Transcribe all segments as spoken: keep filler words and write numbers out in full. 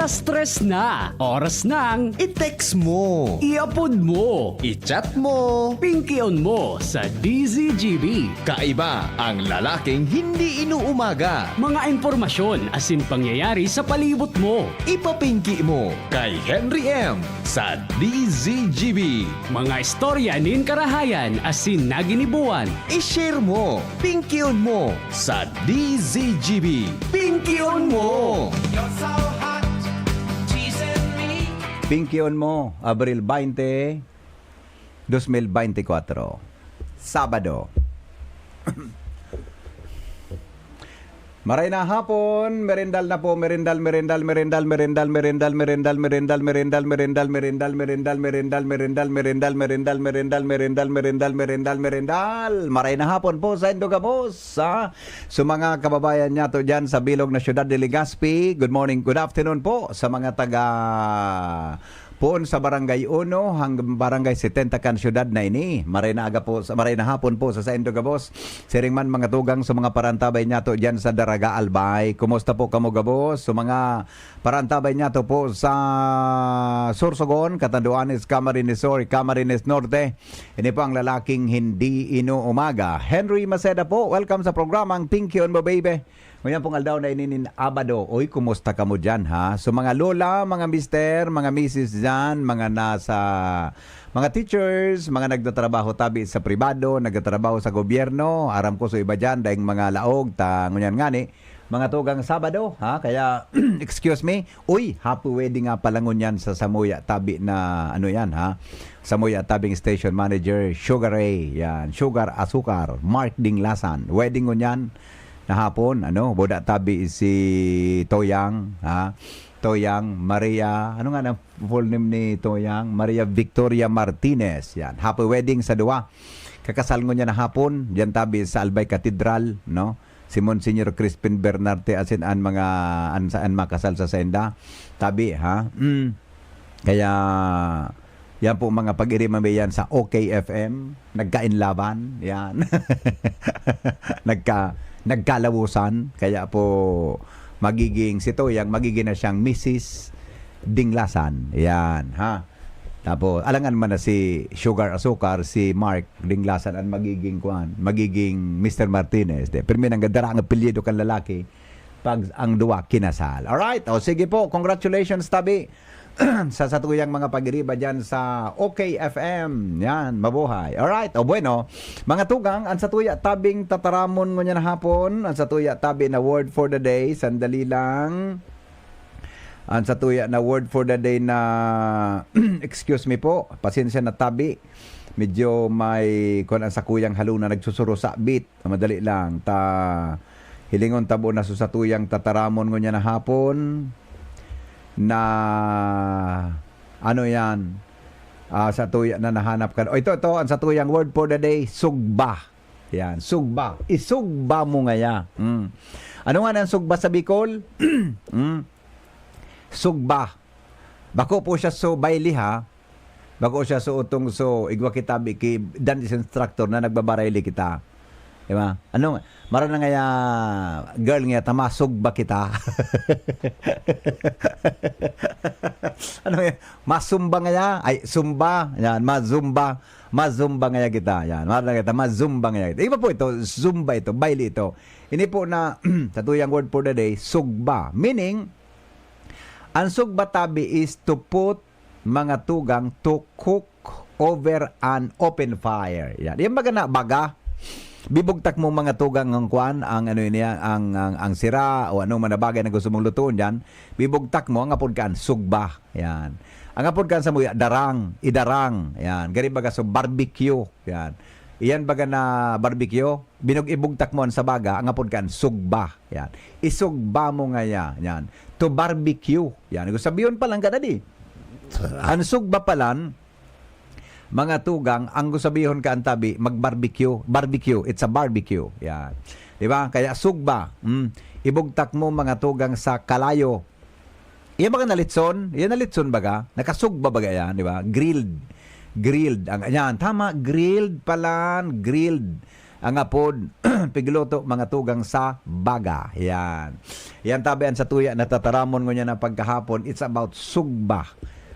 Alas tres na, oras ng i-text mo, i-upload mo, i-chat mo, pingkion mo sa D Z G B. Kaiba ang lalaking hindi inuumaga. Mga impormasyon asin pangyayari sa palibot mo. Ipapingki mo kay Henry M sa D Z G B. Mga istorya nin karahayan asin naginibuan. I-share mo, pingkion mo sa D Z G B. Pingkion mo! You're so hot, teasing me. Pingkion mo, Abril twenty, dos mil bente kwatro. Sabado. Maray na hapon, merendal na po, merendal, merendal, merendal, merendal, merendal, merendal, merendal, merendal, merendal, merendal, merendal, merendal, merendal, merendal, merendal, merendal, merendal, merendal, merendal. Maray na hapon po sa indo gabos, ha? Sa mga kababayan niyato diyan sa bilog na siyudad de Legazpi, good morning, good afternoon po sa mga taga poon sa Barangay Uno hanggang Barangay Setenta kan siyudad na ini. Maray na aga po, sa, maray na hapon po sa saindo gabos. Siring man mga tugang sa mga parantabay niyato diyan sa Daraga, Albay. Kumusta po kamo gabos? Sa mga parantabay niyato po sa Sorsogon, Catanduanes, Camarines Sur, Camarines Norte. Ini po ang lalaking hindi inuumaga. Henry Maceda po, welcome sa programang Pingkion Mo Baby. Ngunyan pong aldaw na ini nin Abado. Uy, kumusta kamo diyan, ha? So, mga lola, mga mister, mga misis diyan, mga nasa, mga teachers, mga nagtatrabaho tabi sa pribado, nagtatrabaho sa gobyerno, aram ko so iba diyan, daing mga laog, ta ngunyan ngani, mga tugang Sabado, ha? Kaya, excuse me, uy, happy wedding nga pala ngunyan sa samuya tabi na, ano yan, ha? Samuya tabing station manager, Sugar Ray, yan, Sugar Asukar, Mark Dinglasan. Wedding ngunyan, na hapon, ano, boda tabi si Toyang, ha? Toyang Maria, ano nga ang full name ni Toyang? Maria Victoria Martinez, yan. Happy wedding sa duwa. Kakasal ngunyan na hapon, diyan tabi sa Albay Cathedral, no? Si Monsignor Crispin Bernarte asin an mga, an, an makasal sa sainda. Tabi, ha? Mm. Kaya, yan po mga pag-iri mamay yan sa O K F M, nagkainlaban, yan. Nagka-, nagkalawosan, kaya po magiging, si Toyang, magiging na siyang Missus Dinglasan, yan, ha. Tapos, alangan man na si Sugar Asukar, si Mark Dinglasan ang magiging, kuan, magiging Mister Martinez. De, pirmi nang gadara ang apelyido kan lalaki, pag ang duwa kinasal. Alright, o sige po, congratulations tabi sa satuyang mga pag-iriba dyan sa O K F M. Yan, mabuhay. Alright, o bueno, mga tugang, ang satuya tabing tataramon ngunyan hapon, ang satuya tabi na word for the day, sandali lang. Ang satuya na word for the day na, excuse me po, pasensya na tabi. Medyo may, kuwan ang sakuyang haluna, nagsusurusabit. Madali lang. Ta, hilingon ta bo na sa satuyang tataramon ngunyan na hapon na, ano yan, ah, sa tuya na nahanap ka. O, ito, ito, ang satuyang word for the day, sugba. Yan, sugba. Isugba mo ngaya. Mm. Ano nga ang sugba sa Bicol? Mm. Sugba. Bako po siya so baili, ha? Bako siya so utong so igwa kita bi ki dance instructor na nagbabarayli kita. Di ba? Ano, mara na ngaya, girl ngaya, ta masugba kita. Ano ngaya? Masumba ngaya? Ay, sumba. Yan, mazumba. Mazumba ngaya kita. Yan, mara na ngaya ta, mazumba ngaya kita. Iba po ito, zumba ito, baili ito. Ini po na, sa tuyang word for the day, sugba. Meaning, ang sugba tabi is to put mga tugang to cook over an open fire. Yan. Yan baga na, baga. Bibugtak mo mga tugang ang kwan, ang ano yun yan, ang, ang, ang sira o ano man na bagay na gusto mong lutuon dyan. Bibugtak mo, ang apod kaan, sugba. Yan. Ang apod kaan sa muya, darang, idarang. Yan. Gari baga sa barbecue. Yan. Iyan baga na barbecue, binug-, ibugtak mo an sa baga, ang apod kaan, sugba. Yan. Isugba mo ngaya. Yan. To barbecue. Yan. Gusto sabihin pa lang ka na di. Ang sugba palan, mga tugang, ang gusto sabihon ka ang tabi, mag-barbecue. Barbecue. It's a barbecue. Yan. Di ba? Kaya sugba. Mm. Ibugtak mo mga tugang sa kalayo. Yan baga na litson? Yan na litson baga? Nakasugba baga yan, di ba? Grilled. Grilled. Ang, yan, tama. Grilled palan. Grilled. ang apod, pigluto, mga tugang sa baga. Yan. Yan tabi an satuya na tataramon ngunyan na pagkahapon. It's about sugba.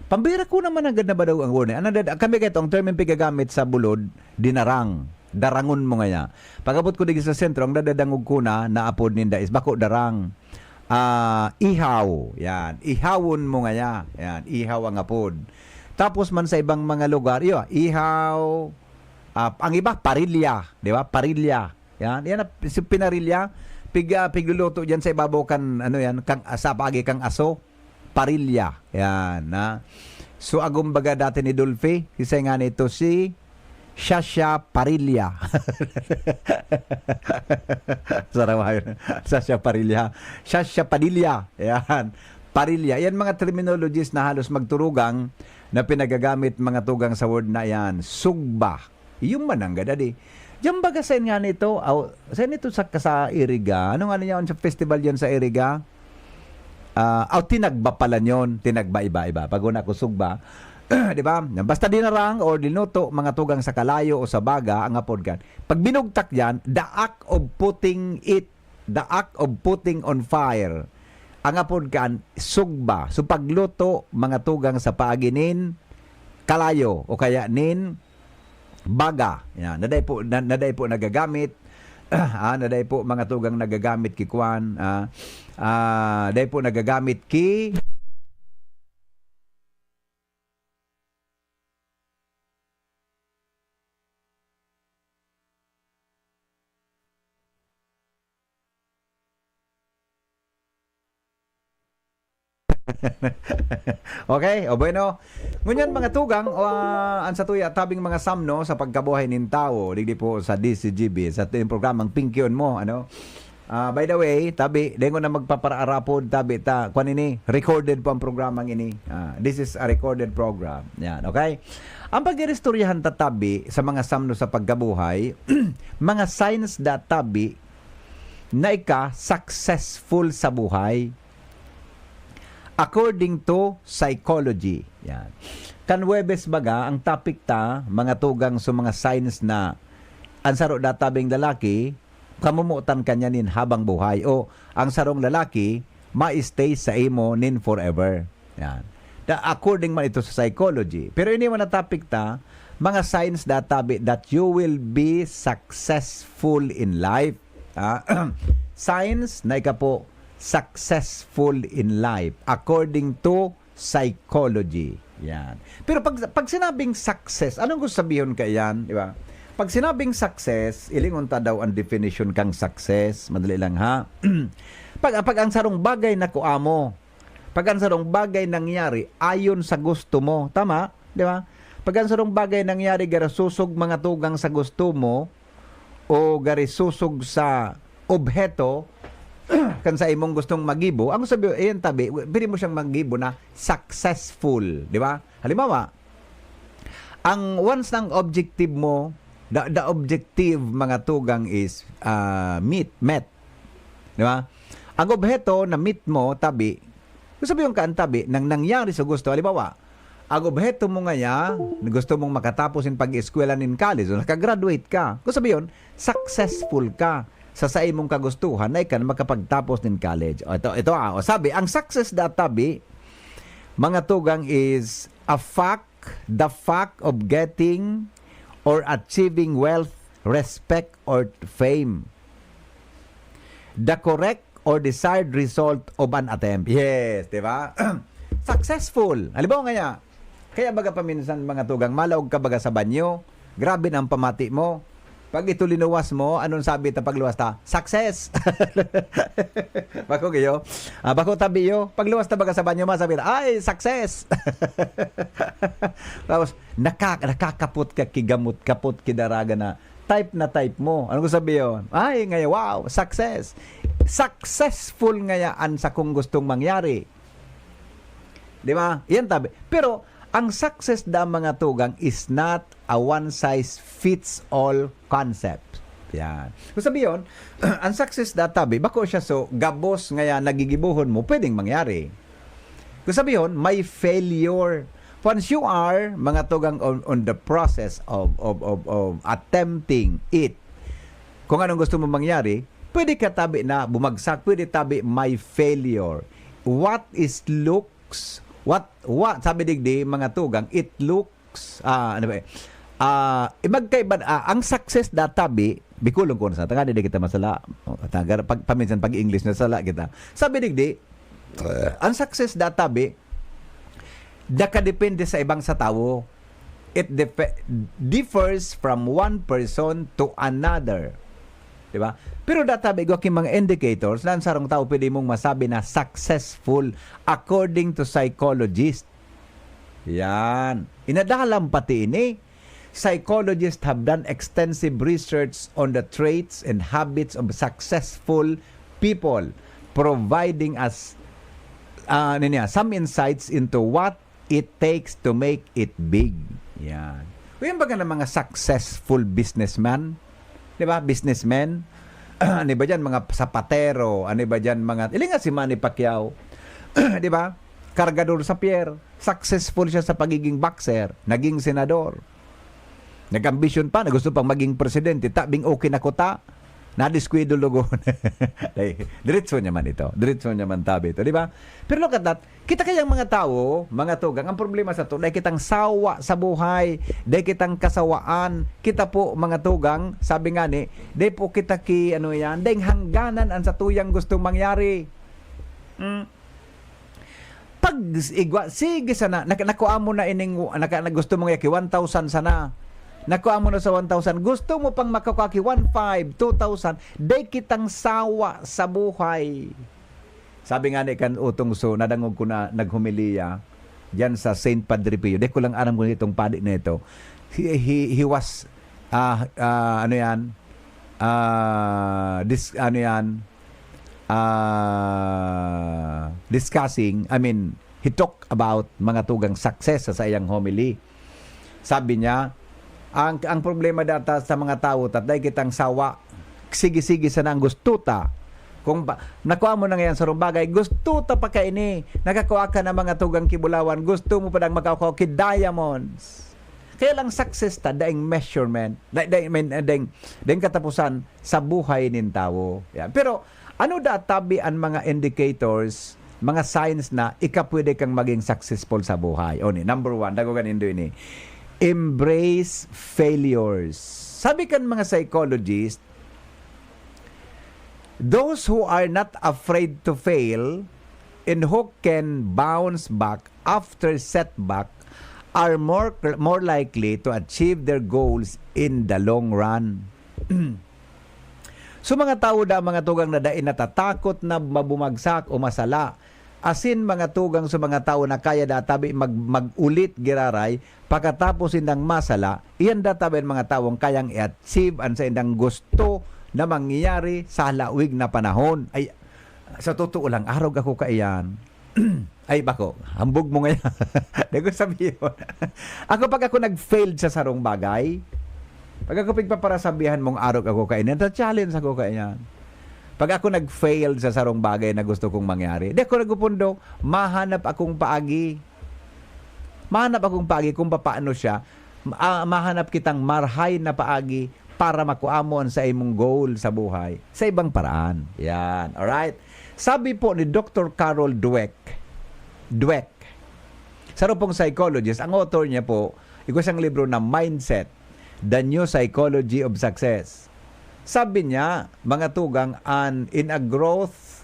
Pambira ko naman agad na ba daw ang guni? Ano, dad-, kami kayo, ang term yung pigagamit sa bulod, dinarang. Darangon mo ngaya. Pag-abot ko digdi sa sentro, ang dadadangog ko na, naapod ninda is bako darang. Ah, ihaw. Yan. Ihawon mo ngaya. Yan. Ihaw ang apod. Tapos man sa ibang mga lugar, iyo, ihaw. Ah, ang iba, parilya. Di ba? Parilya. Yan. Yan, si pinarilya. Pig, ah, pigluluto dyan sa ibabaw kan, ano yan, kang, sa paagi kang aso. Parilya. Yan, ha? So, agumbaga dati ni Dolphy, kisay nga nito si Shasha Parilya. Sarawayon. Shasha Parilya. Shasha Padilla. Yan. Parilya. Yan mga terminologies na halos magturugang na pinagagamit mga tugang sa word na yan. Sugba. Yung mananggad, adi. Diyan baga sa nga nito, aw, sa nito sa, sa Iriga. Ano nga niya sa festival yan sa Iriga? Ah, aw, tinagba pala yun. Tinagba iba-iba. Pag una ko sugba, di ba? Basta dinarang or dinuto, mga tugang sa kalayo o sa baga, ang apod kan. Pag binugtak yan, the act of putting it, the act of putting on fire, ang apod kan, sugba. So, pagluto, mga tugang sa paagi nin kalayo o kaya nin baga. Yan, naday po, na, naday po nagagamit. Ah, naday po mga tugang nagagamit ki kwan, ah, ah, day po nagagamit ki Okay, o bueno. Ngunyan, mga tugang, o, ah, an satuya tabing mga samno sa pagkabuhay nin tawo, digdi po sa D C G B, sa ating programang Pingkion Mo, ano? Ah, by the way, tabi, dengon na magpaparaarapod, tabi ta, kwan ini, recorded po ang programang ini. Ah, this is a recorded program. Yan, okay? Ang pag-iristoryahan ta tabi sa mga samno sa pagkabuhay, mga signs da tabi na ika successful sa buhay. According to psychology. Yan. Kan Huwebes baga, ang topic ta, mga tugang sa mga signs na ang saro databing lalaki, kamomotan ka niya nin habang buhay. O ang sarong lalaki, ma-stay sa imo nin forever. Yan. Da, according man ito sa psychology. Pero ini man na topic ta, mga signs databi that you will be successful in life. Ah, signs na ika po successful in life according to psychology. Yan. Pero pag, pag sinabing success, anong gusto sabihin ka yan? Di ba? Pag sinabing success, ilingon ta daw ang definition kang success. Madali lang, ha? Pag, pag ang sarong bagay na kuamo, pag ang sarong bagay nangyari ayon sa gusto mo, tama? Di ba? Pag ang sarong bagay nangyari garo susog mga tugang sa gusto mo, o gari susog sa obheto kan sa imong gustong magibo, ang sabi, ayan tabi, pwede mo siyang magibo na successful, di ba? Halimbawa, ang once ng objective mo, the, the objective, mga tugang, is, ah, meet, met. Di ba? Ang obheto na meet mo, tabi, kung sabi yung kaantabi, nang nangyari sa gusto, halimbawa, ang obheto mo ngaya, gusto mong makatapos in pag-eskwela nin college, o nakagraduate ka. Kung sabi yun, successful ka sa, sa imong kagustuhan na ikan makapagtapos nin college. O, ito, ito, ah, o, sabi, ang success da tabi, mga tugang, is a fact, the fact of getting or achieving wealth, respect, or fame. The correct or desired result of an attempt. Yes, di ba? Successful. Halimbawa ngaya, kaya baga paminsan mga tugang, malaog ka baga sa banyo, grabe na ang pamati mo. Pag ito linuwas mo, anong sabi ta pagluwas ta? Success! Bako kayo? Ah, bako tabi yo? Pagluwas ta baga sa banyo, masabi ta, "Ay, success!" Tapos, naka-, nakakapot ka, kigamot, kapot, kidaraga na type na type mo. Ano ko sabi yun? Ay, ngaya, wow, success. Successful ngaya an sakong gustong mangyari. Di ba? Yan tabi. Pero, ang success da mga tugang is not a one size fits all concept. Yan. Kung sabi yun, ang success da tabi, bako siya so, gabos ngaya nagigibuhon mo, pwedeng mangyari. Kung sabi yun, may failure. Once you are, mga tugang, on, on the process of, of, of, of attempting it, kung anong gusto mo mangyari, pwede ka tabi na bumagsak, pwede tabi may failure. What is looks, what, what, sabi digdi, mga tugang, it looks, ah, ano ba eh? Ah, eh, magkaiba, ah, ang success da tabi, Bicolon ko na sa, tangani di kita masala. O, taga, pag, paminsan pag English na sala kita. Sabi digdi, ang success da tabi, nakadepende sa ibang sa tawo. It dep- differs from one person to another. Di ba? Pero da tabi, igwa ki mga indicators na ang sarong tawo pwede mong masabi na successful according to psychologist. Yan. Inadalam pati ini. Psychologists have done extensive research on the traits and habits of successful people, providing us, ah, ano niya, some insights into what it takes to make it big. Yan. O yan baga ng mga successful businessman? Di ba? Businessmen? Ano ba dyan? Mga sapatero? Ano ba dyan? Mga, ilinga si Manny Pacquiao. Di ba? Kargador sa pier. Successful siya sa pagiging boxer. Naging senador. Nag-ambisyon pa na gusto pang maging presidente. Tabing okay na kuta. Nadiskuido lugon. Ay, diretso niya man ito. Diretso niya man tabi ito. Di ba? Pero look at that. Kita kayang mga tawo, mga tugang, ang problema sa to, dahil kitang sawa sa buhay, dahil kitang kasawaan, kita po, mga tugang, sabi nga ni, dahil po kita ki, ano yan, dahil hangganan ang satuyang gustong mangyari. Mm. Pag igwa, sige sana, nak- nakuha mo na ining, naka, na gusto mong yaki, one thousand sana. Nakuha mo na sa one thousand, gusto mo pang makakaki one five, two thousand, dahil kitang sawa sa buhay. Sabi nga ni kan utong so, nadangog ko na naghumiliya diyan sa Saint Padre Pio. Di ko lang alam kung itong padi na ito. He, he, he was, ah, ah, ano yan? Ah, dis, ano yan? Ah, discussing, I mean, he talked about mga tugang success sa iyang homily. Sabi niya, ang, ang problema data sa mga tawo, tatay kitang sawa, sige-sige sana ang gusto ta. Kung ba, nakuha mo na ngayon sa bagay, gusto ta pa kaini, nakakuha ka ng mga tugang kibulawan, gusto mo pa dang makakuha ki diamonds. Kaya lang success ta, daing measurement, da, da, I mean, daing, daing katapusan sa buhay nin tawo. Yan. Pero ano da tabi ang mga indicators, mga signs na ikapwede kang maging successful sa buhay? O ni, number one, dagogan nindo ini. Embrace failures. Sabi kan mga psychologist, those who are not afraid to fail and who can bounce back after setback are more more likely to achieve their goals in the long run. So, mga tawo da, mga tugang na dai natatakot na mabumagsak o masala, asin mga tugang sa mga tawo na kaya da tabi mag, mag-ulit giraray pakatapos sindang masala, iyan da tabi ang mga tawong kayang i-achieve an saindang gusto na mangyayari sa halawig na panahon. Ay, sa totoo lang, arog ako kaiyan. Ay, bako, hambog mo ngayon. Di ko sabihin. Ako, pag ako nag-failed sa sarong bagay, pag ako pigpaparasabihan mong arog ako kainan, ta-challenge ako kainan. Pag ako nag-fail sa sarong bagay na gusto kong mangyari, di ako nagpupundo, mahanap akong paagi. Mahanap akong paagi kung papaano siya, ah, mahanap kitang marhay na paagi para makua mo an sa imong goal sa buhay sa ibang paraan. Yan. Alright? Sabi po ni Doktor Carol Dweck, Dweck, saro pong psychologist, ang author niya po, igwa siyang libro na Mindset, The New Psychology of Success. Sabi niya, mga tugang, an, in a growth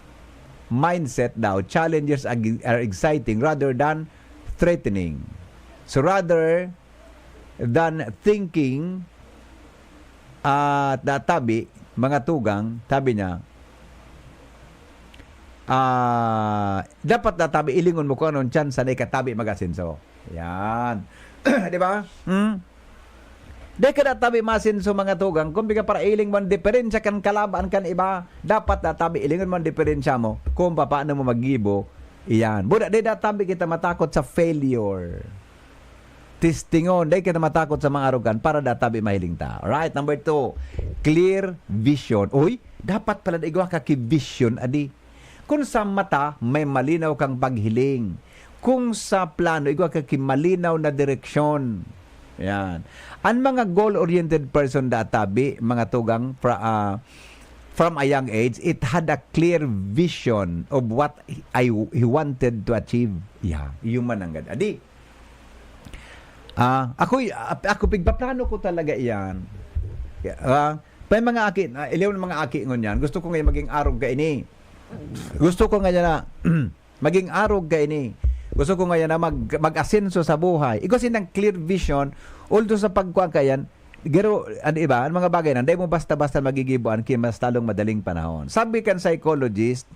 mindset daw, challenges ag-, are exciting rather than threatening. So rather than thinking, ah, tatabi, mga tugang, sabi niya, ah, dapat tatabi, ilingon mo kung anong tsansa na ikatabi mag-asenso. Yan. Di ba? Hmm? Di ka natabi masenso, mga tugang. Kumbaga, para iling mo ang diferensya kan kalaban kan iba, dapat natabi, ilingon mo ang diferensya mo kung paano mo maggibo. Iyan. Buda, di natabi kita matakot sa failure. Testingon, di kita matakot sa mga arogan para natabi mahiling ta. Alright, number two, clear vision. Uy, dapat pala na igwa ka ki vision, adi. Kun sa mata, may malinaw kang paghiling. Kung sa plano, igwa ka ki malinaw na direksyon. Yan. Ang mga goal-oriented person da tabi, mga tugang, fra, ah, from a young age, it had a clear vision of what I, he wanted to achieve. Yeah, human nanggad. Adi, ah, ako, ako pigpaplano ko talaga iyan. Ah, may mga aki, ah, iliw ng mga aki ngunyan, gusto ko ngayon maging arog kaini. Gusto ko ngayon na maging arog kaini. Gusto ko ngayon na mag, mag-asenso sa buhay. Igwa sinang clear vision, although sa pagkuan kayan, pero, ano iba, ang mga bagay na, dahil mo basta-basta magigibo an ki mas talong madaling panahon. Sabi kan psychologist,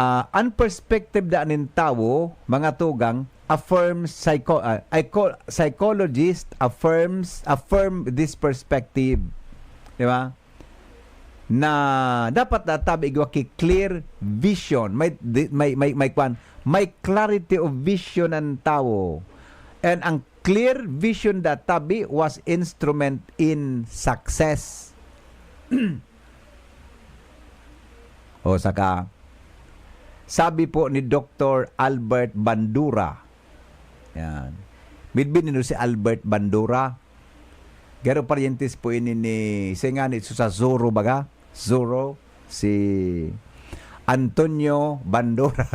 ah, ang perspective da nin tawo, mga tugang, affirms psycho, ah, I call, psychologist affirms, affirm this perspective. Di ba? Na dapat na tabi igwa ki clear vision. May, di, may, may, may kwan, may clarity of vision ang tawo. And ang clear vision da tabi was instrument in success. O saka, sabi po ni Doktor Albert Bandura, yan. Midbid nindo si Albert Bandura? Garo paryentes po ini ni, si nga ni, sa Zoro baga? Zoro, si Antonio Bandura.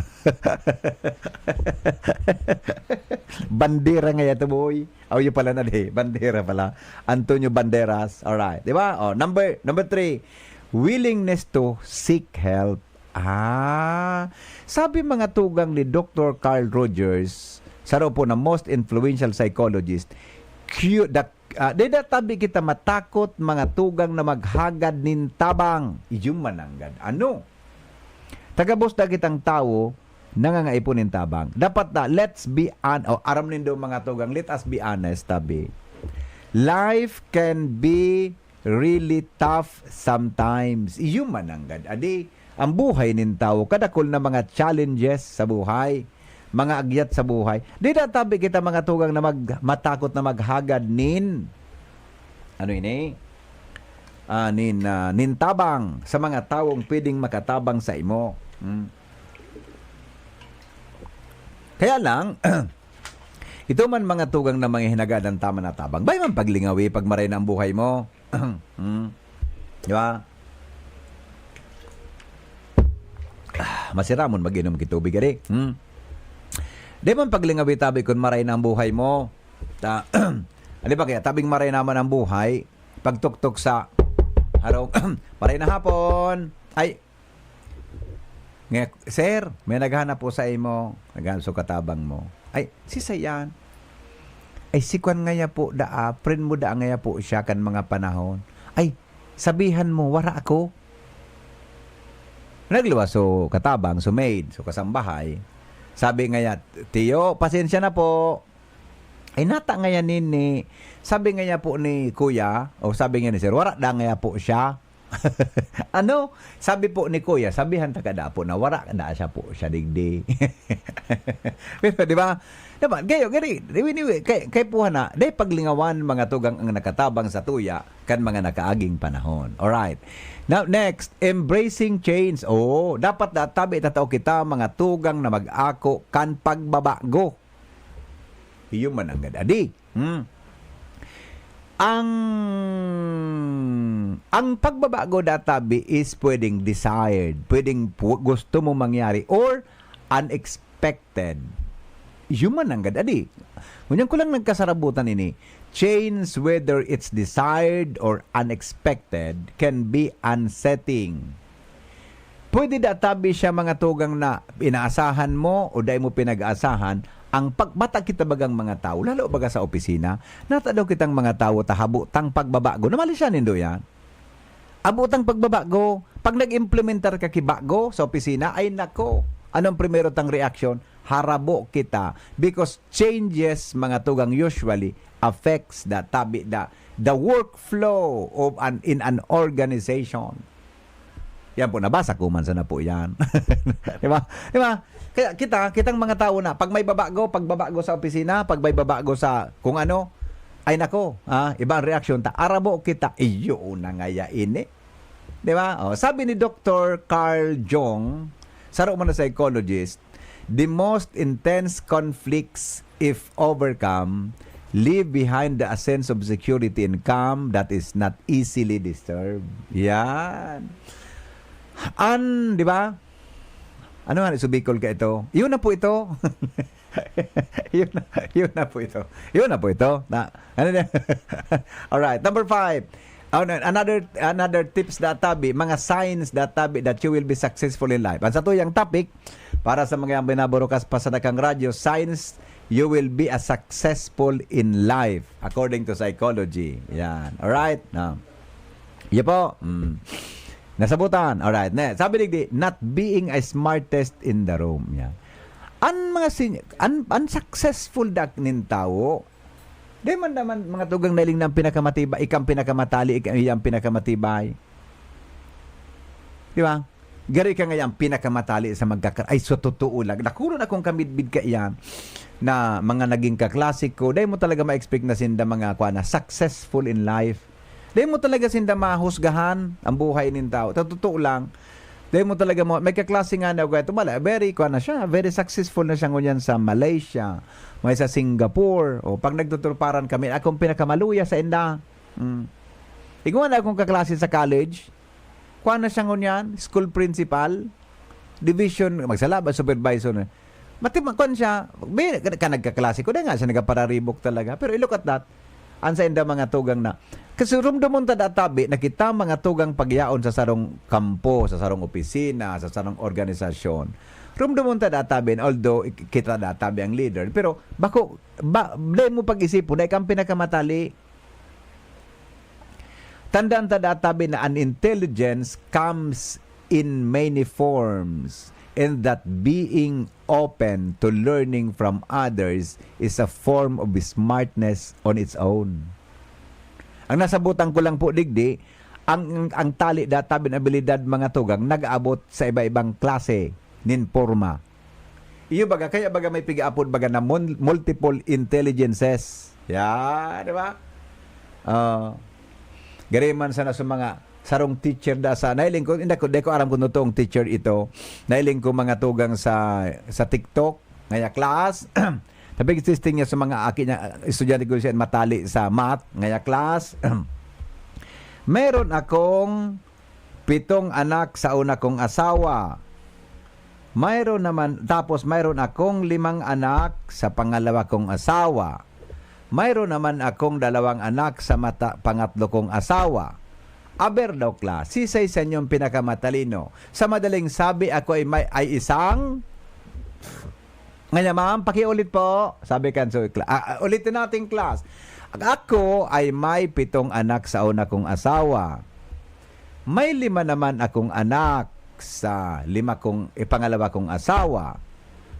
Bandera nga yato, boy. Oh, yun pala na di. Bandera pala. Antonio Banderas. Alright. Di ba? Oh, number, number three, willingness to seek help. Ah, sabi mga tugang ni Doktor Carl Rogers, saro po na most influential psychologist, cu-, the, ah, di na tabi kita matakot mga tugang na maghagad nin tabang. Iyo mananggad. Ano? Tagabos na kitang tawo, nangangaipo nin tabang. Dapat na, let's be hon-, o, aram nindo mga tugang, let us be honest, tabi. Life can be really tough sometimes. Iyo mananggad. Adi, ang buhay nin tawo, kadakol na mga challenges sa buhay, mga agyat sa buhay. Di na tabi kita mga tugang na mag, matakot na maghagad nin, ano ini? Ah, nin, ah, nin tabang sa mga tawong pwedeng makatabang sa imo. Hmm. Kaya lang, ito man mga tugang na mga hinagadan tama na tabang. Bay man paglingawi pag maray na ang buhay mo. Hmm. Di ba? Ah, masiramon mag-inom ki tubig, ari. Hmm. Di man paglingawi tabi kun maray na ang buhay mo. Ta, ano ba kaya? Tabing maray naman ang buhay. Pagtuktok sa harong, maray na hapon. Ay, nga, "Sir, may naghanap po sa imo." Naghanap sa katabang mo. "Ay, si Sayan." "Ay, si Kwan ngaya po daa, friend mo daa ngaya po siya kan mga panahon." "Ay, sabihan mo, wara ako." Nagluwas so katabang, so maid, so kasambahay. Sabi ngaya, "Tiyo, pasensya na po." "Ay, nata ngaya nini." Sabi ngaya po ni Kuya, o sabi nga ni Sir, "Wara da ngaya po siya." Ano? Sabi po ni Kuya, sabihan ta kada po na wara da siya po siya digdi. Pero, di ba? Dapat, gayo, gani, diwi, diwi, kay, kay puha na, day paglingawan mga tugang ang nakatabang sa tuya, kan mga nakaaging panahon. Alright. Now, next, embracing change. Oo, dapat na tabi tatao kita mga tugang na mag-ako kan pagbabago. Iyo mananggad adi. Hmm. Ang, ang pagbabago databi is pwedeng desired, pwedeng pu-, gusto mo mangyari or unexpected. Iyo mananggad adi. Ngunyan ko lang nagkasarabutan ini. Change, whether it's desired or unexpected, can be unsettling. Pwede da tabi siya mga tugang na inaasahan mo o dai mo pinag-aasahan ang pag-, mata kita bagang mga tawo, lalo baga sa opisina, nata daw kitang mga tawo ta habo tang pagbabago. Namali siya nindo yan? Habo tang pagbabago. Pag nag-implementar ka ki bago sa opisina, ay nako, anong primero tang reaksyon? Harabo kita. Because changes, mga tugang, usually affects the tabi, the, the workflow of an, in an organization. Yan po, nabasa ko man sana po yan. Di ba? Di ba? Kaya kita, kitang mga tao na, pag may babago, pagbabago sa opisina, pag may babago sa kung ano, ay nako, ah, iba ang reaksyon ta. Arabo kita, iyo na ngaya ini. Di ba? Oh, sabi ni Doktor Carl Jung, saro man na psychologist, "The most intense conflicts, if overcome, leave behind the, a sense of security and calm that is not easily disturbed. Yan. An, di ba? Ano nga, sa Bicol ka ito? Yun na po ito. Yun na, yun na po ito. Yun na po ito. Na, ano na? Alright, number five. Ano, another, another tips da tabi, mga signs da tabi that you will be successful in life. Ang satuyang topic, para sa mga yang binaburukas pa sa dakang radyo, signs you will be a successful in life, according to psychology. Yan. Alright? Na. Iyo po. Mm. Nasabutan. Alright. Ne, sabi digdi, not being a smartest in the room. Yan. An mga sin-, an, an successful dak nin tawo, di man naman mga tugang nailing na ang pinakamatibay, ikang pinakamatali, ikang iyang pinakamatibay. Di ba? Gari ka ngaya ang pinakamatali sa magkakar-, ay, sa totoo lang. Nakulo na akong kamidbid kaiyan na mga naging kaklase ko. Dahil mo talaga ma-expect na sinda mga, kuwan na, successful in life. Dahil mo talaga sinda mahusgahan ang buhay nin tao. Sa totoo lang. Dahil mo talaga mo, may kaklase nga na, ito, wala, very, kuwan na siya, very successful na siya ngunyan sa Malaysia, may sa Singapore. O, pag nagtuturparan kami, akong pinakamaluya sa inda. Mm. Igwa na akong kaklase sa college. Kuwan na siya ngunyan, school principal, division, magsalaba, supervisor na. Mati-, kuwan siya, bi-, ka, ka nagkaklase ko, dahil nga siya nagkapararibok talaga. Pero look at that, ang sa inda mga tugang na. Kasi rumdumon ta databi na kita mga tugang pagyaon sa sarong kampo, sa sarong opisina, sa sarong organisasyon. Rumdumon ta databi, although ik-, kita databi ang leader, pero bako, ba, dahil mo pag-isipon, dahil kang pinakamatali, Tandaan ta databi na an intelligence comes in many forms, and that being open to learning from others is a form of smartness on its own. Ang nasabutan ko lang po digdi, ang, ang tali databi na abilidad mga tugang nag-aabot sa iba-ibang klase nin porma. Iyo baga, kaya baga may pigaapod baga na mul-, multiple intelligences. Ya, di ba? Ah, gari man sana sa mga sarong teacher da sa, nailing ko, hindi ko, di ko aram kung totoong teacher ito. Nailing ko mga tugang sa, sa TikTok, ngaya class. Tapi existing niya sa mga aki niya, estudyante ko siya matali sa math, ngaya class. Meron akong pitong anak sa una kong asawa. Mayroon naman, tapos mayroon akong limang anak sa pangalawa kong asawa. Mayroon naman akong dalawang anak sa mata-, pangatlo kong asawa. Aber daw, class, sisay sa inyong pinakamatalino? Sa madaling sabi, ako ay may, ay isang Ngaya, "Ma'am, pakiulit po," sabi kan so, kla-, ah, ah, ulitin natin, class. Ako ay may pitong anak sa una kong asawa. May lima naman akong anak sa lima kong, eh, pangalawa kong asawa.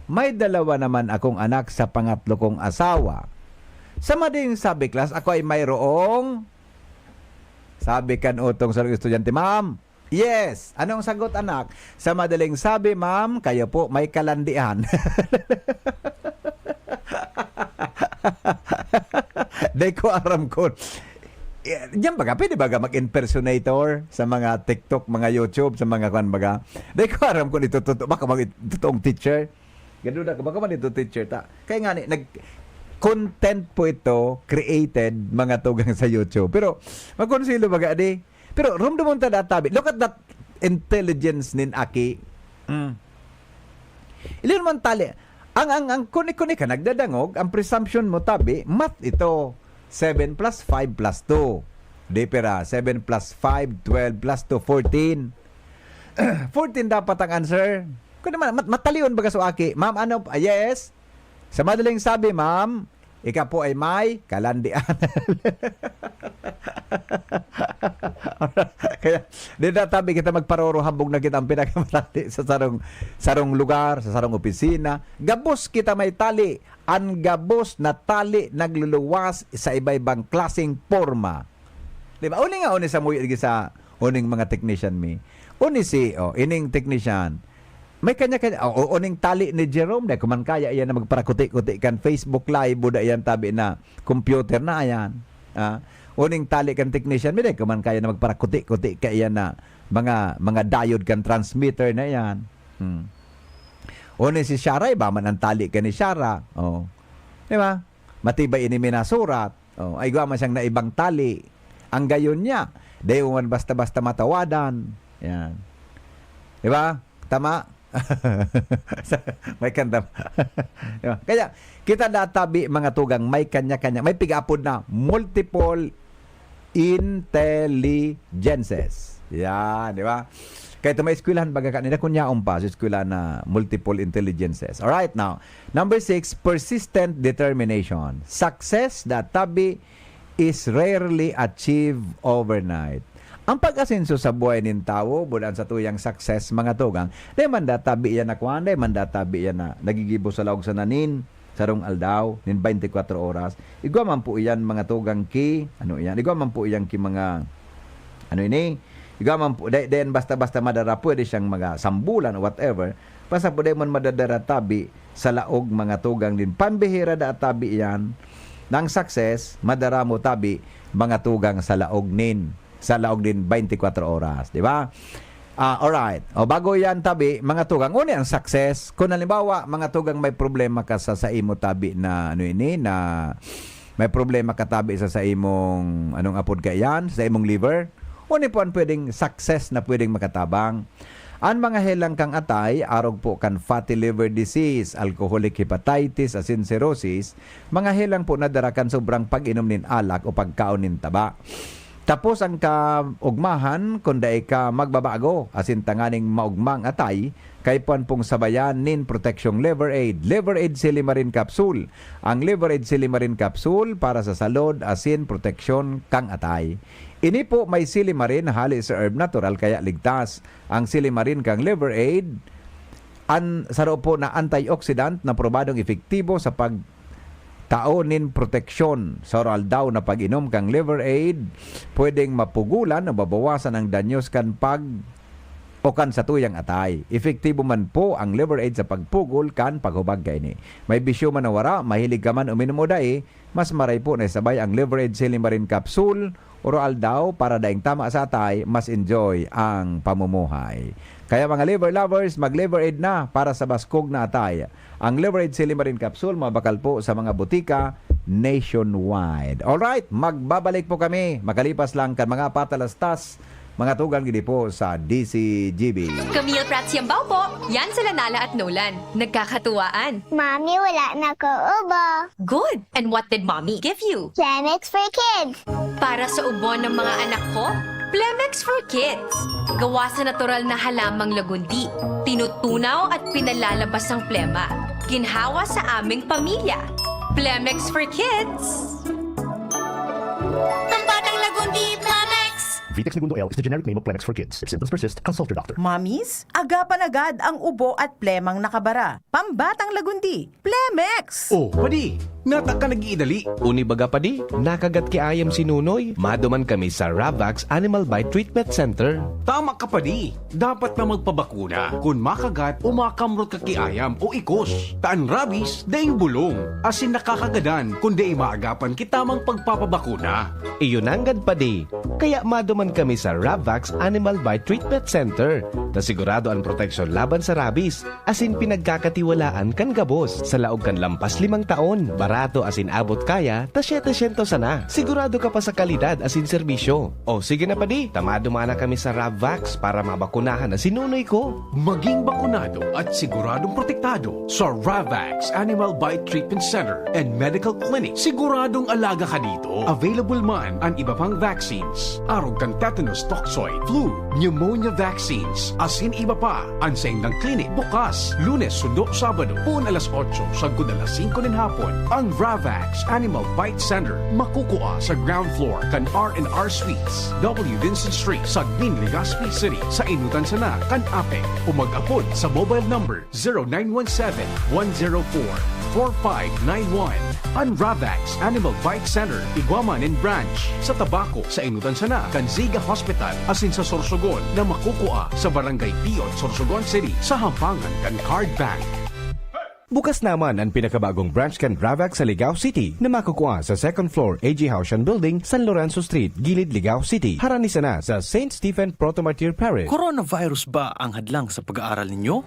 May dalawa naman akong anak sa pangatlo kong asawa. Sa madaling sabi, class, ako ay mayroong, sabi kan utong sarong estudyante, "Ma'am, yes." Anong sagot, anak? Sa madaling sabi, ma'am, kayo po may kalandian. Di ko aram kung, eh, diyan baga, pwede baga mag-impersonator sa mga TikTok, mga YouTube, sa mga kwan baga? Di ko aram kung ito totoo, baka mag-, totoong teacher. Gaduda ko, baka man ito teacher ta. Kaya nga ni, nag-, content po ito, created, mga tugang sa YouTube. Pero, magkonsilo baga, di? Pero rumdumon ta databi. Look at that intelligence nin aki. Mm. Ilin man tali. Ang, ang, ang kuni-kuni ka nagdadangog, ang presumption mo tabi, math ito. Seven plus five plus two. Di pera, seven plus five, twelve plus two, fourteen. Fourteen dapat ang answer. Kung naman, mat-, matalion baga so aki. Ma'am, ano? Ah, yes? Sa madaling sabi, ma'am, ika po ay may kalandian. Kaya, di na tabi kita magparoro, hambog na kita ang pinakamatali sa sarong, sarong lugar, sa sarong opisina. Gabos kita may tali. An gabos na tali nagluluwas sa iba-ibang klaseng porma. Di ba? Uni nga, uni sa muyo, sa uning mga technician mi. Uni si, oh, ining technician. May kanya-kanya, o, o, uning tali ni Jerome, dai ko man kaya iyan na magparakuti-kuti kan Facebook Live, buda iyan tabi na computer na, ayan. Ah, uning tali kan technician, mi dai ko man kaya na magparakuti-kuti kaiyan na mga, mga diode kan transmitter na iyan. Hmm. Uni si Shara, iba man ang tali kan ni Shara. Oh. Di ba? matibay ini minasurat. Oh, ay igwa man siyang naibang tali. Ang gayon niya, dai mo man basta-basta matawadan. Yan. Di ba? Tama? Sa- may kandam. Di ba? Kaya, kita na tabi, mga tugang, may kanya-kanya, may piga-apod na multiple intelligences. Yan, di ba? Kaya ito may eskwelahan, baga kanina, kung yaon pa, sa eskwela na multiple intelligences. Alright, now, number six, persistent determination. Success na tabi is rarely achieved overnight. Ang pag-asenso sa buhay nin tawo, bulan sa tuyang success, mga tugang, di man databi yan na kwan, di man databi yan na nagigibo sa laog sa nanin, sarong aldaw, nin twenty-four oras. Igwa man po iyan, mga tugang, ki, ano iyan? Igwa man po iyan ki mga, ano ini? Igwa man po, di, di yan basta-basta madara, pwede siyang mga sambulan o whatever. Basta po di man madadara tabi sa laog, mga tugang, nin pambihira da tabi iyan. Nang success, madara mo tabi, mga tugang, sa laog nin, sa laog nin twenty-four oras, di ba? Ah, alright. O, bago yan tabi, mga tugang, uni ang success. Kung halimbawa, mga tugang, may problema ka sa, sa imo tabi na, ano ini, na may problema ka tabi sa, sa imong, anong apod ka iyan? Sa imong liver? Uni po ang pwedeng success na pwedeng makatabang. An mga helang kang atay, arog po kan fatty liver disease, alcoholic hepatitis, asin cirrhosis, mga helang po na dara kan sobrang pag-inom nin alak o pagkaon nin taba. Tapos ang kaugmahan, kung dai ka magbabago, asin tanganing maugmang atay, kaipuhan pong sabayan nin proteksyong Liver Aid, Liver Aid Silimarin Capsule. Ang Liver Aid Silimarin Capsule para sa salud asin proteksyon kang atay. Ini po may silimarin hali sa herb natural kaya ligtas. Ang silimarin kang Liver Aid, an saro po na antioxidant na probadong epektibo sa pagtao nin proteksyon. Sa oral daw na pag-inom kang Liver Aid, pwedeng mapugulan o mabawasan ang danyos kan pag o kan satuyang atay. Epektibo man po ang Liver Aid sa pagpugol kan paghubag kaini. May bisyo man o wara, mahilig ka man uminom o dai, mas maray po na isabay ang Liver Aid Silimarin Capsule, oro aldaw, para daing tama sa atay, mas enjoy ang pamumuhay. Kaya mga liver lovers, mag-Liver Aid na para sa baskog na atay. Ang Liver Aid Silimarin Capsule, mabakal po sa mga butika nationwide. Alright, magbabalik po kami makalipas lang kan mga patalastas, mga tugang gidi po sa D C G B. Camille Prats Yambao po. Yan sila Nala at Nolan. Nagkakatuwaan. Mami, wala na ko ubo. Good. And what did Mommy give you? Plemex for Kids. Para sa ubo ng mga anak ko, Plemex for Kids. Gawa sa natural na halamang lagundi. Tinutunaw at pinalalabas ang plema. Ginhawa sa aming pamilya. Plemex for Kids. Ang batang lagundi, Plemex! Vitex Negundo L is the generic name of Plemex for Kids. If symptoms persist, consult your doctor. Mommies, agapan agad ang ubo at plemang nakabara. Pambatang lagundi, Plemex! Oh, padi, nata ka nag-iidali. Uni baga, padi, nakagat ki ayam si Nunoy. Maduman kami sa Ravax Animal Bite Treatment Center. Tama ka, padi. Dapat na magpabakuna kun makagat o makamrot ka ki ayam o ikos. Ta an rabies daing bulong, asin nakakagadan kun dai maagapan ki tamang pagpapabakuna. Iyo nanggad, padi. Kaya maduman kami sa Ravax Animal Bite Treatment Center, ta sigurado an proteksyon laban sa rabies, asin pinagkakatiwalaan kan gabos. Sa laog kan lampas limang taon, barato asin abot kaya, ta setecientos sana. Sigurado ka pa sa kalidad asin serbisyo. O sige na, padi, ta maduman na kami sa Ravax para mabakunahan na si Nunoy ko. Maging bakunado at siguradong protektado sa Ravax Animal Bite Treatment Center and Medical Clinic. Siguradong alaga ka dito. Available man an iba pang vaccines, arog kan tetanus toxoid, flu, pneumonia vaccines, asin iba pa. An saindang klinik bukas Lunes sundo Sabado, poon alas otso sagkod alas singko nin hapon. Ang Ravax Animal Bite Center makukua sa ground floor kan R and R Suites, W Vincent Street, Sagmin, Legazpi City, sa enotan sana kan APEC, o mag-apod sa mobile number zero nine one seven, one zero four, four five nine one. An Ravax Animal Bite Center, igwa man nin branch sa Tabaco, sa enotan sana kan Ziga Hospital, asin sa Sorsogon na makukua sa Barangay Pion, Sorsogon City, sa habangan kan Card Bank. Bukas naman an pinakabagong branch kan Ravax sa Ligao City, na makukua sa second floor A G Haushan Building, San Lorenzo Street, Gilid, Ligao City. Harani sana sa Saint Stephen Proto-Martyr Parish. Coronavirus ba ang hadlang sa pag-aaral ninyo?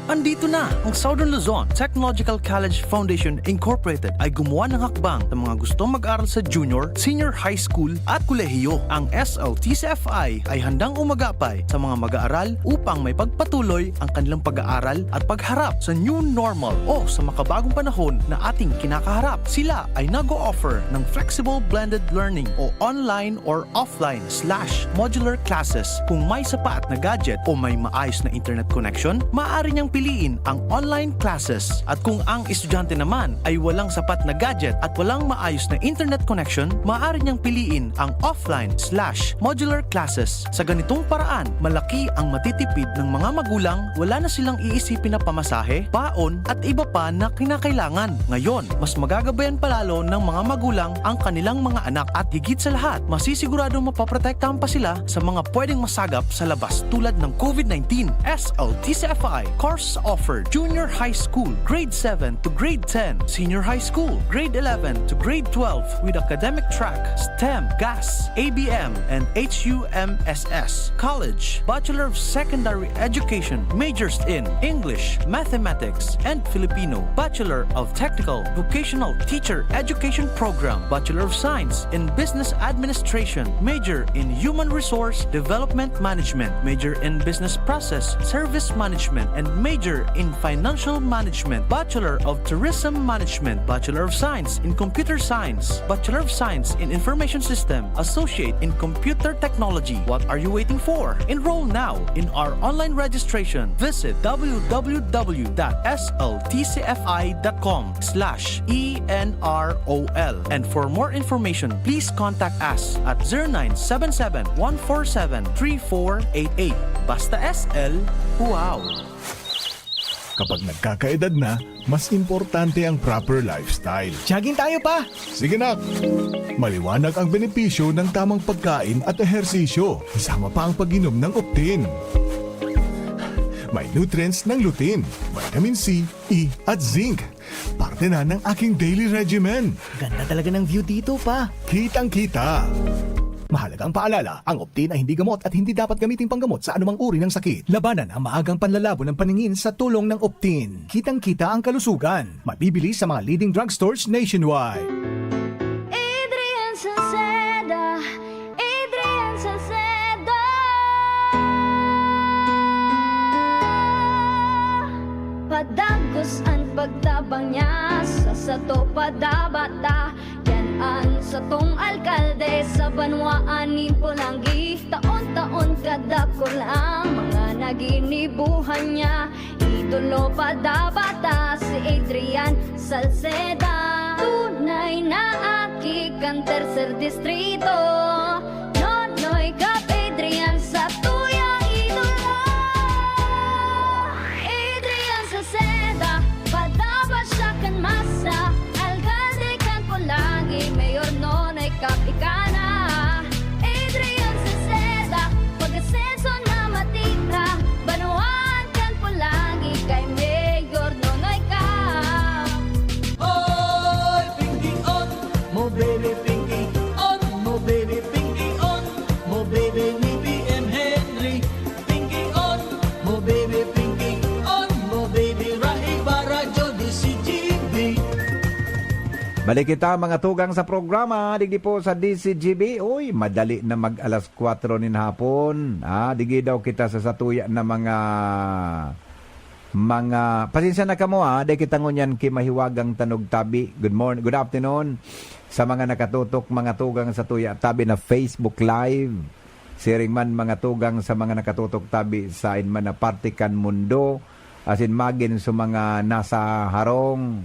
Andito na ang Southern Luzon Technological College Foundation Incorporated ay gumawa ng hakbang sa mga gustong mag-aral sa junior, senior high school at kolehiyo. Ang S L T C F I ay handang umagapay sa mga mag-aaral upang may pagpatuloy ang kanilang pag-aaral at pagharap sa new normal o sa makabagong panahon na ating kinakaharap. Sila ay nag-o-offer ng flexible blended learning o online or offline slash modular classes. Kung may sapat na gadget o may maayos na internet connection, maaari niyang piliin ang online classes. At kung ang estudyante naman ay walang sapat na gadget at walang maayos na internet connection, maaari niyang piliin ang offline slash modular classes. Sa ganitong paraan, malaki ang matitipid ng mga magulang, wala na silang iisipin na pamasahe, baon, at iba pa na kinakailangan. Ngayon, mas magagabayan pa lalo ng mga magulang ang kanilang mga anak at higit sa lahat, masisiguradong mapoprotektahan pa sila sa mga pwedeng masagap sa labas tulad ng COVID nineteen. S L T C F I course offer: Junior High School, Grade seven to Grade ten, Senior High School, Grade eleven to Grade twelve, with academic track, STEM, GAS, A B M, and H U M S S. College, Bachelor of Secondary Education, majors in English, Mathematics, and Filipino, Bachelor of Technical Vocational Teacher Education Program, Bachelor of Science in Business Administration, major in Human Resource Development Management, major in Business Process Service Management, and major in Financial Management, Bachelor of Tourism Management, Bachelor of Science in Computer Science, Bachelor of Science in Information System, Associate in Computer Technology. What are you waiting for? Enroll now in our online registration. Visit w w w dot s l t c f i dot com slash e n r o l. And for more information, please contact us at zero nine seven seven, one four seven, three four eight eight. Basta S L, wow! Kapag nagkakaedad na, mas importante ang proper lifestyle. Jogging tayo, Pa! Sige, nak! Maliwanag ang benepisyo ng tamang pagkain at ehersisyo, kasama pa ang pag-inom ng Optin. May nutrients ng lutein, vitamin C, E, at zinc. Parte na ng aking daily regimen. Ganda talaga ng view dito, Pa. Kitang-kita. Mahalagang paalala, ang Optin ay hindi gamot at hindi dapat gamiting panggamot sa anumang uri ng sakit. Labanan ang maagang panlalabo ng paningin sa tulong ng Optin. Kitang-kita ang kalusugan. Mabibili sa mga leading drugstores nationwide. Adrian Salceda, Adrian Salceda. Padagos an pagtabang niya, sa sato padabata. Yan an satong alkalde sa banwaan nin Polangi. Taon-taon kadakul ang mga naginibuhan niya. Idolo padabata si Adrian Salceda. Tunay na aki kan Tercer Distrito. Nonoy Cap Adrian, satuya idolo. Adrian Salceda, padaba siya kan masa. Alkalde kan Polangi, Mayor Nonoy Cap ika na. Adrian Salceda, pag-asenso na matira. Banwaan kan Polangi, kay Mayor Nonoy Cap. Oy, Pinky on, mo baby Pinky on, mo baby Pinky on, mo baby ni B M Henry. Pinky on, mo baby Pinky on, mo baby Rahi Barajo, D C G B. Balik kita, mga tugang, sa programa digdi po sa D C G B. Uy, madali na mag alas kwatro nin hapon. Ah, digi daw kita sa satuya na mga Mga, pasensya na kamo, ha, dai kita ngunyan ki mahiwagang tanog tabi. Good morning, good afternoon sa mga nakatutok, mga tugang, satuya tabi na Facebook Live. Siring man, mga tugang, sa mga nakatutok tabi sain man na parte kan mundo, asin magin sa mga nasa harong.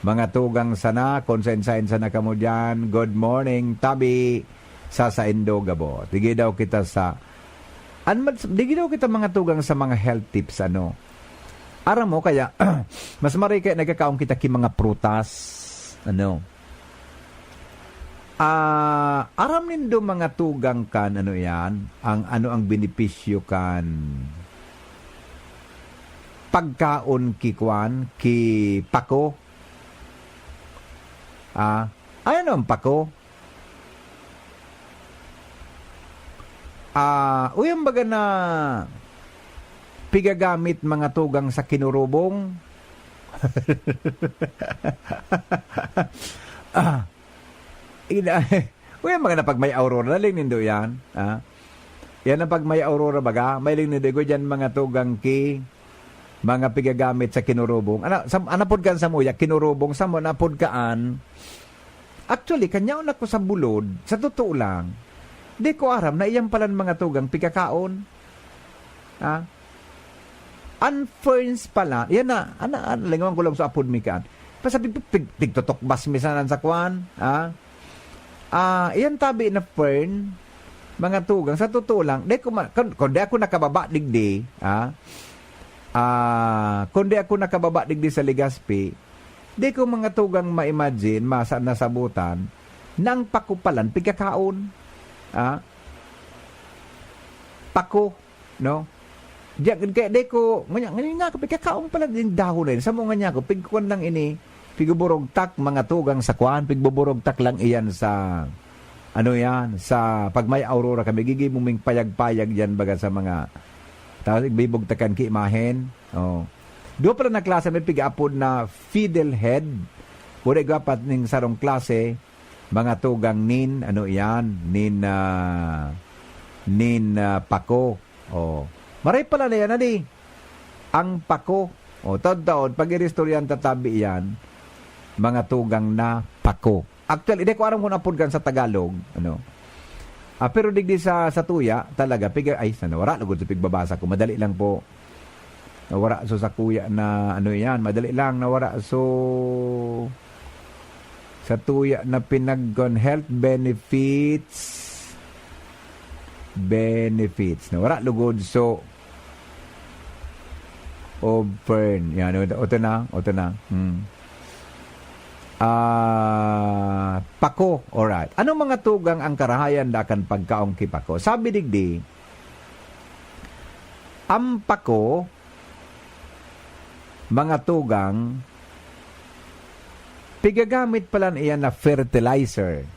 Mga tugang sana, kung sain-sain sana kamo diyan, good morning tabi sa saindo gabos. Sige daw kita sa An mad-, digi daw kita mga tugang sa mga health tips, ano. Aram mo, kaya, mas maray kaya nagkakaon kita ki mga prutas, ano. Ah, aram nindo mga tugang kan, ano yan, ang, ano ang benepisyo kan pagkaon ki kwan, ki pako. Ah, ano ang pako? Ah, uy, ang baga na, pigagamit mga tugang sa kinurubong. Ah, ina, uy, mga na pag may aurora, naling nindo yan, ah. Yan ang pag may aurora, baga, may ling nindo, igwa dyan mga tugang ki, mga pigagamit sa kinurubong. Ana, sa, ana pod kan samuya, kinurubong, sa mo, napod kaan. Actually, kanyaon ako sa bulod, sa totoo lang, di ko aram na iyan palan mga tugang pikakaon. Ah, an ferns pala, yan na, ana, ana, lingawan ko lang sa apod mi kaan. Pasabi, pig, pig, pigtutokbas mi sanan sa kwan, ah. Ah, yan tabi na fern, mga tugang, sa totoo lang, di ko ma-, kun, kun di ako nakababa digdi, ah, ah, kun di ako nakababa digdi sa Legazpi, di ko mga tugang ma-imagine, masa-, nasabutan, na ang pako palan, pigkakaon. Ah, pako, no? Diyan, kaya di ko, nganyan, nganyan nga ako, pigkakaon pala din dahon na yun. Sa mga niya ako, pigkuan lang ini, pigbuburugtak, mga tugang sa kuan, pigbuburugtak lang iyan sa, ano yan, sa pag may aurora kami, gigi mo ming payag-payag yan, baga sa mga, tapos igbibugtakan ki imahen. Oh. Duwa pala na klase, may pig-apod na fiddlehead. Pwede gwapat ning sarong klase, mga tugang nin, ano iyan, nin, ah, nin, ah, pako. Oh. Maray pala na yan, adi. Ang pako. Oh, taon-taon, pag iristoryan tatabi yan, mga tugang na pako. Actually, di ko aram kung apod kan sa Tagalog, ano. Ah, pero digdi sa, sa tuya, talaga, piga-, ay, sana, wala, lugod sa pigbabasa ko. Madali lang po. Nawara so sakuya na ano yan, madali lang nawara so sa tuya na pinagkon health benefits, benefits. Nawara lugod so of fern. Yan, o, o, ito na, o, ito na. Hmm. Ah, pako, alright. Anong mga tugang ang karahayan dakan pagkaong ki pako? Sabi digdi, Ang pako, mga tugang, pigagamit palan iyan na fertilizer,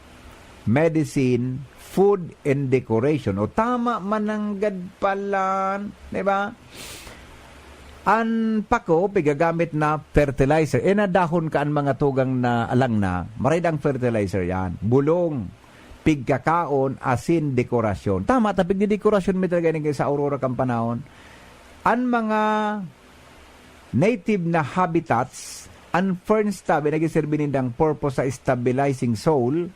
medicine, food, and decoration. O tama mananggad palan, di ba? An pako, pigagamit na fertilizer. E, nadahon ka an mga tugang na alang na, maray dang fertilizer yan. Bulong, pigkakaon, asin, dekorasyon. Tama, ta pigdedekorasyon mi talaga ini sa Aurora kan panahon. An mga native na habitats, an ferns tabi, nagiserbi nindang purpose sa stabilizing soil,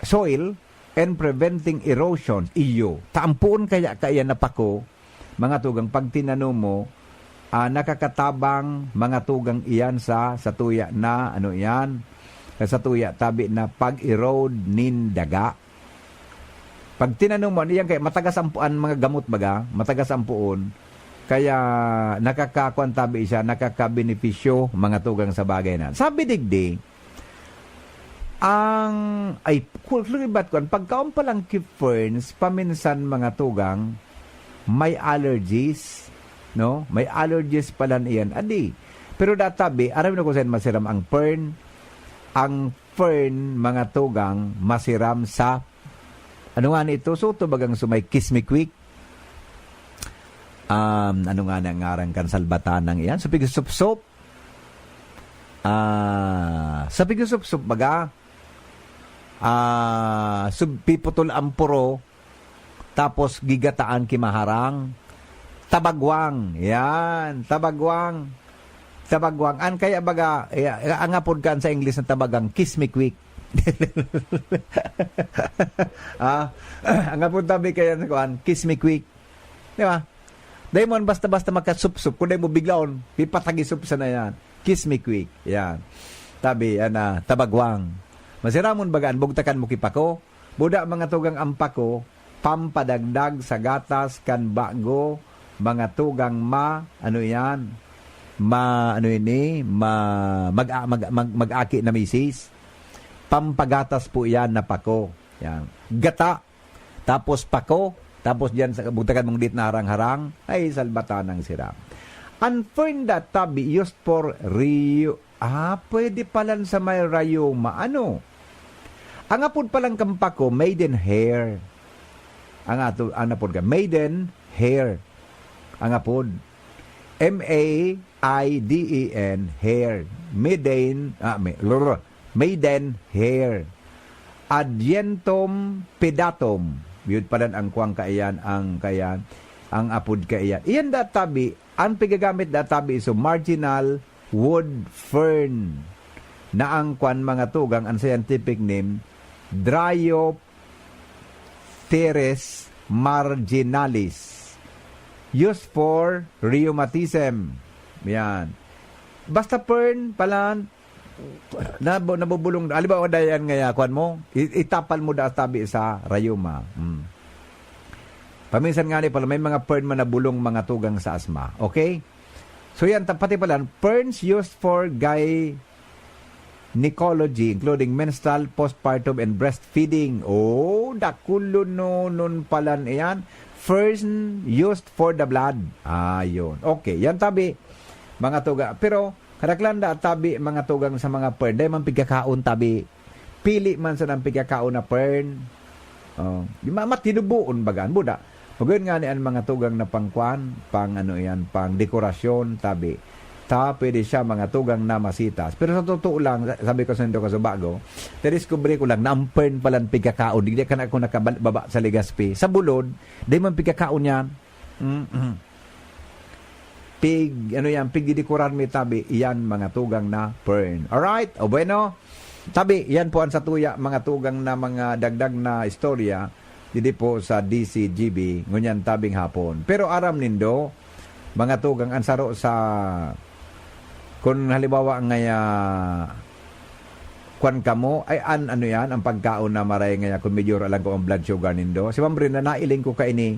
soil, and preventing erosion. Iyo, taampoon kaya kaya na pako, mga tugang, pag tinanom mo, ah, nakakatabang mga tugang iyan sa, sa tuya na, ano iyan, sa tuya tabi na pag-erode nin daga. Pag tinanom mo, ano iyan kaya, matagas ang pu-, ang mga gamot baga, matagas ang puon, kaya nakakakuan tabi siya, nakakabenepisyo mga tugang sa bagay na. Sabi digdi, Ang, ay, ku-, lumibat ko, ang pagkaon palang ki ferns, paminsan mga tugang, may allergies, no? May allergies pala niyan. Adi, pero databi, aram na ko saan masiram ang fern. Ang fern, mga tugang, masiram sa, ano nga nito? Suto bagang sumay kismikwik? Um, ano nga na ngaran kan salbatanang iyan? Supig supsop? Ah, sa pigsusupsup baga, ah, sub-, piputol ang puro, tapos gigataan ki maharang. Tabagwang. Yan, tabagwang. Tabagwang. An kaya baga, eh, ang apod kan sa English na tabagang, kiss me quick. Ah, ang apod tabi kaya sa kuan, kiss me quick. Di ba? Dai mo basta-basta makasupsup, kung dai mo biglaon, pipatagisop sana yan. Kiss me quick. Yan. Tabi, yan na, tabagwang. Masiramon baga an bugtakan mo ki pako? Buda mga tugang ang pako, pampadagdag sa gatas kan bago, mga tugang ma, ano yan? Ma, ano ini? Ma, mag, mag, mag, mag-aki na misis. Pampagatas po yan na pako. Yan. Gata, tapos pako, tapos diyan sa bugtakan mong dit na harang-harang, ay salbatanang sira. An fern that tabi used for reu-, ah, pwede palan sa may rayuma. Ano? Ang apod palang kan pako, maiden hair. Ang ato, ang apod ka, maiden hair. Ang apod. M A I D E N, hair. Maiden, ah, may, lur, maiden hair. Adiantum pedatum. Yun pala ang kuwang kaiyan, ang kaiyan, ang apod kaiyan. Iyan da tabi, ang pigagamit da tabi so marginal wood fern na ang kwan mga tugang, ang scientific name, Dryopteris marginalis. Used for rheumatism. Yan. Basta fern, palan, nabu-, nabubulong, halimbawa, dayan ngaya, kwan mo, i-, itapal mo da tabi sa rayuma. Hmm. Paminsan nga ni pala, may mga fern man na bulong mga tugang sa asma. Okay? So yan, ta-, pati pala, ferns used for gynecology, including menstrual, postpartum, and breastfeeding. Oh, dakulo no, nun pala iyan. Fern used for the blood. Ah, yun. Okay, yan tabi, mga tuga. Pero, kadaklan da tabi, mga tugang sa mga fern. Dahil man pigkakaon tabi. Pili man sa nang pigkakaon na fern. Oh, di ma-, matinubuon baga. Buda. Magayon nga ni ang mga tugang na pangkwan, pang ano yan, pang dekorasyon, tabi. Ta, pwede siya mga tugang na masitas. Pero sa totoo lang, sa-, sabi ko sa nindo kasubago, nadiskubre ko lang na ang fern palan pigkakaon. Di ka na ako nakababa sa Legazpi. Sa Bulod, di man pigkakaon yan. Mm-mm. Pig, ano yan, pigdidekoran mi tabi, iyan mga tugang na fern. Alright? O bueno, tabi, yan po ang satuya, mga tugang na mga dagdag na istorya, didi po sa D C G B, ngunyan tabing hapon. Pero aram nindo, mga tugang, ang saro sa, kung halimbawa ngaya, kwan kamo, ay an, ano yan, ang pagkaon na maray ngaya, kung medyo alam ko ang blood sugar nindo. Si Ma'am Brenda, nailing ko kaini,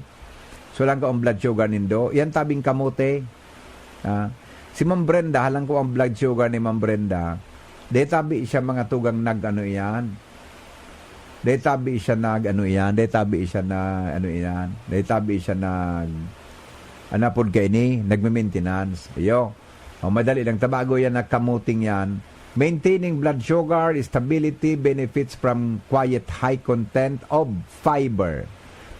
so lang ko ang blood sugar nindo. Yan tabing kamote. Ah, si Ma'am Brenda, halang ko ang blood sugar ni Ma'am Brenda. Detabi siya mga tugang nag ano iyan. Detabi siya nag ano iyan. Detabi siya na ano iyan. Detabi siya nag ano pod kaini, nagme-maintenance. Iyo. O madali lang, tabago yan na kamuting yan. Maintaining blood sugar stability benefits from quiet high content of fiber.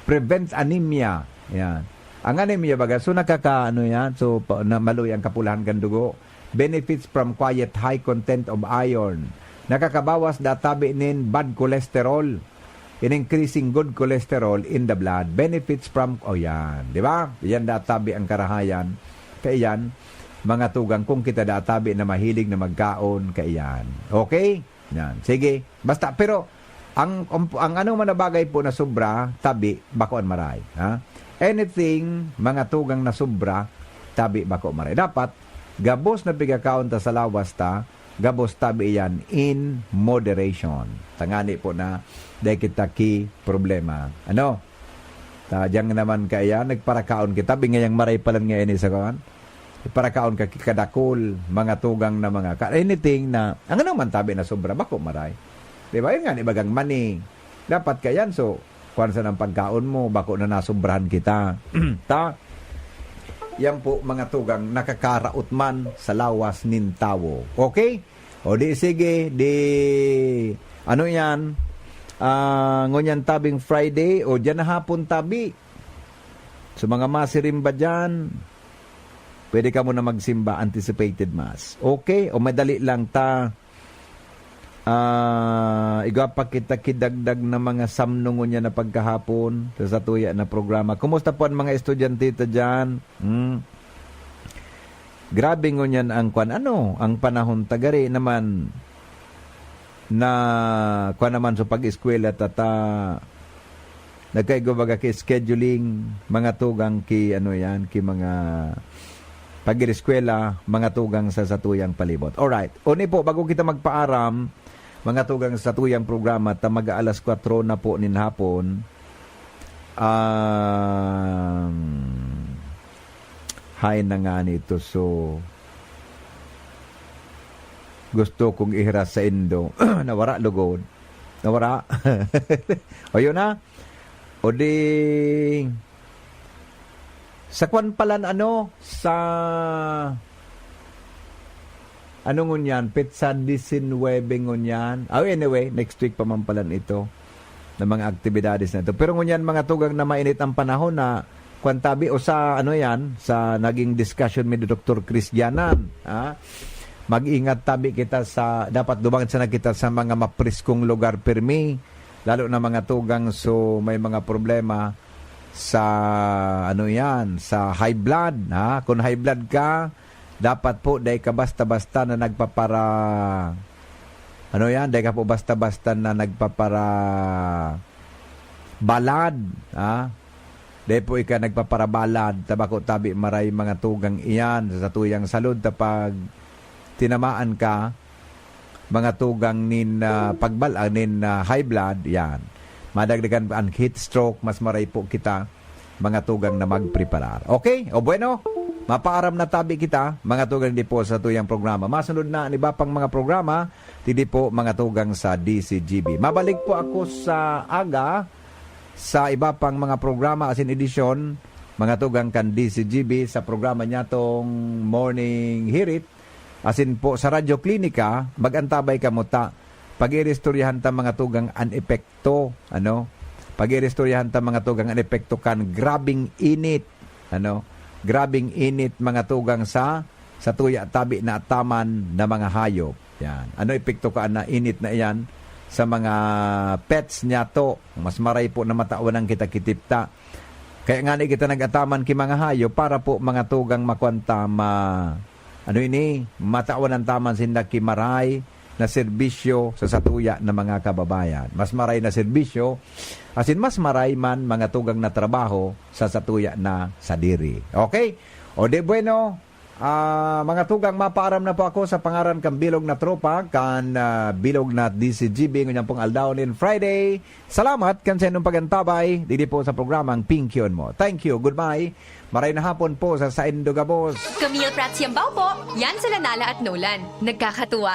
Prevents anemia. Yan. Ang anemia baga, so nakaka-, ano yan, so pa, na, maluya ang kapulahan kan dugo. Benefits from quiet high content of iron. Nakakabawas da tabi nin bad cholesterol. In increasing good cholesterol in the blood. Benefits from, oh yan, di ba? Yan da tabi ang karahayan. Kaya yan, mga tugang kung kita da tabi na mahilig na magkaon, kaya yan. Okay? Yan. Sige. Basta, pero, ang, ang, ang ano man na bagay po na sobra, tabi, bako an maray. Ha? Anything, mga tugang na sobra, tabi, bako maray. Dapat, gabos na pigakaon ta sa lawas ta, gabos tabi iyan in moderation. Tangani po na, dahil kita ki problema. Ano? Ta, diyan naman kaya, nagparakaon kita, bingayang maray palan ngayon sa kawan. Parakaon ka ki kadakol, mga tugang na mga ka-, anything na, ang ano man tabi na sobra, bako maray. Di ba? Yun nga, ibagang mani. Dapat kayan, so, kwan sa ng pagkaon mo, bako na nasobrahan kita. Ta? Yan po, mga tugang, nakakaraot man sa lawas nin tawo. Okay? O di, sige, di, ano yan? Ah, ngunyan tabing Friday, o dyan na hapon tabi. So, mga masirimba dyan, pwede ka muna magsimba, anticipated mass. Okay? O madali lang ta. Ah, igwa pa kita kidagdag na mga samno ngunyan na pagkahapon sa satuya na programa. Kumusta po ang mga estudyante ta dyan? Hmm? Grabe ngunyan ang kwan, ano, ang panahon tagari naman na kwan naman sa pag-eskwela tata nagkaigo baga ki scheduling, mga tugang ki, ano yan, ki mga pag-eskwela, mga tugang sa satuyang palibot. Alright. Uni po, bago kita magpaaram, mga tugang sa satuyang programa, ta mag-aalas kwatro na po nin hapon. Um, hay na nga nito, so, gusto kong ihiras sa indo. Nawara, lugod. Nawara. O, yun na. O di, sa kwan palan, ano, sa, ano ngunyan, petsa disinwebe ngunyan. Oh, anyway, next week pa man palan ito, na mga aktibidades na ito. Pero ngunyan, mga tugang na mainit ang panahon na kwan tabi o sa ano yan, sa naging discussion mi ni Doktor Chris Dianan, ha? Mag-ingat tabi kita sa, dapat duman sana kita sa mga mapriskong lugar pirmi, lalo na mga tugang so may mga problema sa ano yan, sa high blood, ha? Kung high blood ka, dapat po dai ka basta-basta na nagpapara ano yan, dai ka po basta-basta na nagpapara balad, ha? Dai po ika nagpaparabalad, tabako tabi maray mga tugang iyan sa satuyang salud ta pag tinamaan ka, mga tugang nin ah, pagbal ah, nin ah, high blood, yan. Madagdagan pa ang heat stroke, mas maray po kita, mga tugang na magpreparar. Okay? O bueno, mapaaram na tabi kita, mga tugang di po sa tuyang programa. Masunod na ang iba pang mga programa, tidi po mga tugang sa D C G B. Mabalik po ako sa aga sa iba pang mga programa asin edisyon, mga tugang kan D C G B sa programa niya tong Morning Hirit. Asin po sa Radyo Klinika, mag-antabay kamo ta. Pag-iristoryahan ta mga tugang an epekto, ano? Pag-iristoryahan ta mga tugang an epekto kan grabing init, ano? Grabing init mga tugang sa sa tuya tabi na taman na mga hayop. Yan. Ano epekto ka na init na iyan sa mga pets niya to? Mas maray po na matawan ang kita kitipta. Kaya nga ni kita nag-ataman ki mga hayop para po mga tugang makwanta ma ano ini, matawan ang taman sinda ki maray na serbisyo sa satuya na mga kababayan. Mas maray na serbisyo, asin mas maray man mga tugang na trabaho sa satuya na sadiri. Okay? O de bueno, ah, mga tugang, mapaaram na po ako sa pangaran kan bilog na tropa, kan ah, bilog na D C G B, ngunyan pong aldaw nin Friday. Salamat kan sa inyong pagantabay, didi po sa programang Pinkion Mo. Thank you, goodbye. Maray na hapon po sa saindo gabos. Camille Prats Yambao po, yan sa Lanala at Nolan. Nagkakatuwa